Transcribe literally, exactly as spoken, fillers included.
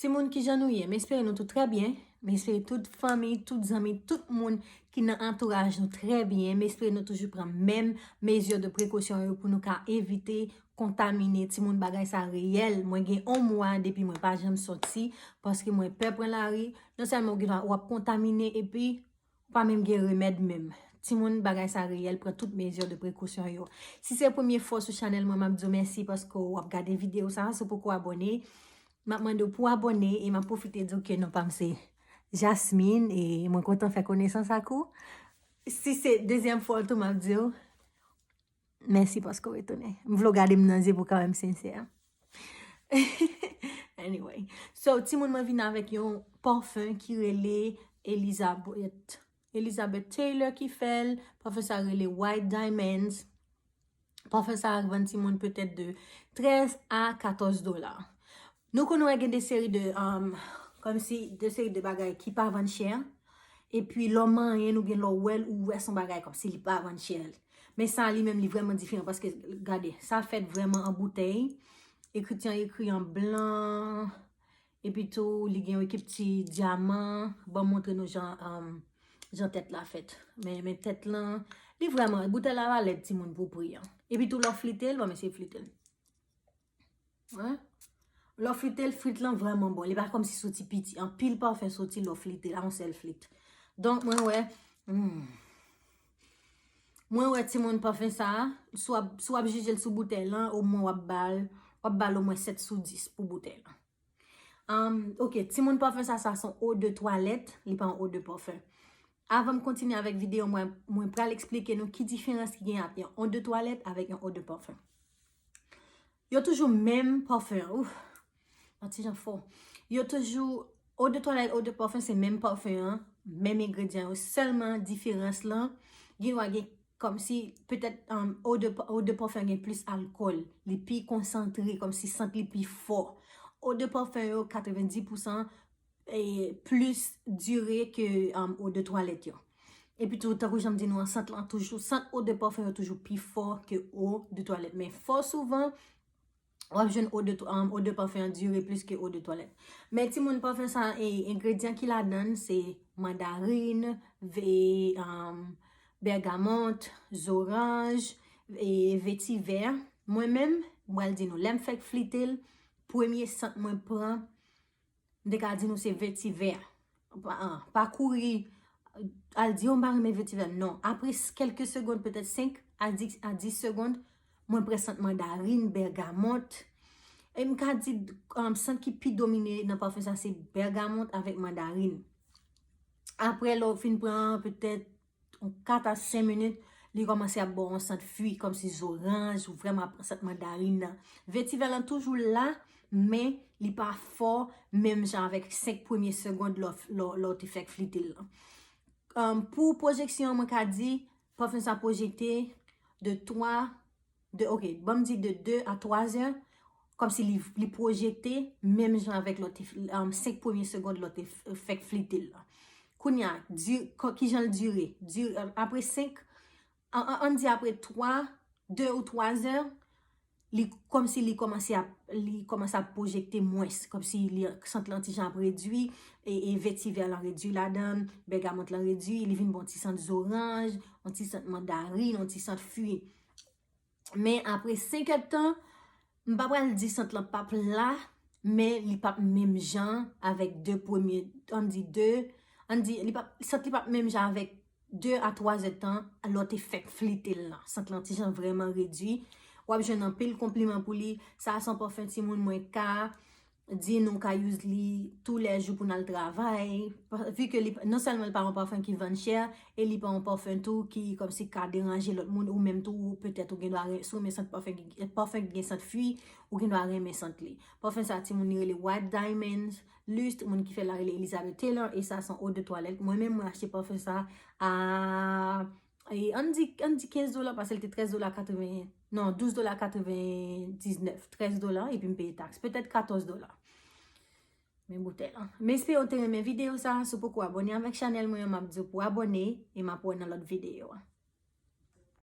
Timoun, kijan nou ye? M espere nou tout trè byen. M espere tout fanmi, tout zanmi, tout moun ki nan antouraj nou trè byen. M espere nou toujou pran menm mezi de prekosyon yo pou nou ka evite kontamine timoun. Bagay sa reyèl. Mwen gen yon mwa depi mwen pa janm sòti paske mwen pè pran lari. Non sèlman ou gen dwa w ap kontamine epi ou pa menm gen remèd menm. Timoun, bagay sa reyèl, pran tout mezi de prekosyon yo. Si se premye fwa sou chanèl mwen, m ap di w mèsi paske w ap gade videyo sa. Si w poko abòne, m ap mande w pou abòne e m ap pwofite di w ke non pa m se Jasmine e mwen kontan fè konesans ak ou. Si se dezyèm fwa tou, m ap di w mèsi paske w retounen. M vle w gade m nan zye pou w ka wè m sensè. Anyway. So, timoun, mwen vin avèk yon pafen ki rele Elizabeth, Elizabeth Taylor ki fè l. Pafen sa rele White Diamonds. Pafen sa vann timoun petèt de trèz a katòz dola. Nou konnen wè gen de seri de, um, kòmsi de seri de bagay ki pa vann chè. Epi lè w manyen l oubyen lè w wè l, ou wè se yon bagay kòmsi li pa vann chè. Men sa li menm li vrèman diferan paske gade, sa fèt vrèman an boutèy. Ekriti an ekri an blan. Epi tou, li gen yon ekip ti dyaman. Ban m montre nou jan, um, jan tèt la fèt. Men, men tèt lan, li vrèman, boutèy la pa lèd timoun pou pri an. Epi tou, lè w flite l, ban m eseye flite l. Wi. Lè w flite l, flit lan vrèman bon. Li pa kòmsi soti piti. Anpil pafen soti lè w flite l a yon sèl flit. Donk, mwen wè, hmm. Mwen wè timoun pafen sa a, si w ap, si w ap jije l sou boutèy lan, omwen w ap ba l, w ap ba l omwen sèt sou dis pou boutèy lan. Um, ok, timoun pafen sa, sa se yon eau de toilette, li pa yon eau de parfum. Avan m kontinye avèk videyo, mwen, mwen pral eksplike nou ki diferans ki gen ant yon eau de toilette avèk yon eau de parfum. Yo toujou menm pafen an. Ouf. Yon ti jan fò. Yo toujou, eau de toilette, eau de parfum, se menm pafen an, menm engredyan yo. Sèlman diferans lan, gen dwa gen kòmsi, petèt, um, eau de, eau de parfum gen plis alkòl. Li pi konsantre, kòmsi sant li pi fò. Eau de parfum yo, katrevenndis pousan, e, plis dire ke, um, eau de toilette yo. Epi tou, tankou jan m di nou an, sant lan toujou, sant eau de parfum yo toujou pi fò ke eau de toilette. Men fò souvan, w ap jwenn eau de, um, eau de parfum an dire plis ke eau de toilette. Men timoun, pafen sa, e, engredyan ki ladan l, se mandarin, ve-, um, bègamòt, zoranj, e, vetivè. Mwen menm, m pral di nou, lè m fèk flite l, premye sant mwen pran, m te ka di nou se vetivè. Pa, pa kouri, al di, "Oh, m pa renmen vetivè." Non. Apre s-, kèlke segonn, petèt senk a dis, a dis segonn, mwen pran sant mandarin, bègamòt. E m ka di, um, sant ki pi domine nan pafen sa, se bègamòt avèk mandarin. Apre, lè w fin pran petèt yon kat a senk minit, li kòmanse ap ba w yon sant fwi, kòmsi zoranj, ou vrèman ap pran sant mandarin nan. Vetivè lan toujou la, men li pa fò menm jan avèk senk premye segonn lè w, lè w, lè w te fèk flite l lan. Um, pou pwojeksyon an, mwen ka di, pafen sa pwojekte de twa, de, ok, ban m di de de a twa zè, kòmsi li, li pwojekte, menm jan avèk lè w te f-, um, senk premye segonn lè w te f-, fèk flite l lan. Kounye a, di-, kò-, kijan l dire? Di-, apre senk, an, an, ann di apre twa, de ou twa zè, li kòmsi li kòmanse ap, li kòmanse ap pwojekte mwens, kòmsi li, sant lan ti jan ap redui, e, e vetivè lan redui ladan l, bègamòt lan redui, li vin ba w ti sant zoranj, yon ti sant mandarin, yon ti sant fwi. Men apre senk èdtan, m pa pral di sant lan p ap la, men li p ap menm jan avèk de premye, ann di de, ann di, li p ap, sant li p ap menm jan avèk de a twa zèdtan, lè w te fèk flite l lan. Sant lan ti jan vrèman redui. W ap jwenn anpil konpliman pou li. Sa a se yon pafen timoun mwen ka di nou ka use li toulèjou pou n al travay. Pa-, vi ke li, non sèlman li pa yon pafen ki vann chè, e li pa yon pafen tou ki kòmsi ka deranje lòt moun, ou menm tou, ou petèt ou gen dwa ren-, si w renmen sant pafen ki, pafen ki gen sant fwi, ou gen dwa renmen sant li. Pafen sa, timoun, li rele White Diamonds, Lust, moun ki fè l la rele Elizabeth Taylor, e sa se yon eau de toilette. Mwen menm, mwen achte pafen sa a, e ann di, ann di kenz dola, paske l te trèz dola katreven, non, douz dola katrevendiznèf, trèz dola, epi m peye taks, petèt katòz dola. Men boutèy lan. M espere w te renmen videyo sa. Si w poko abòne avèk chanèl mwen an, m ap di w pou abòne e m ap wè w nan lòt videyo a.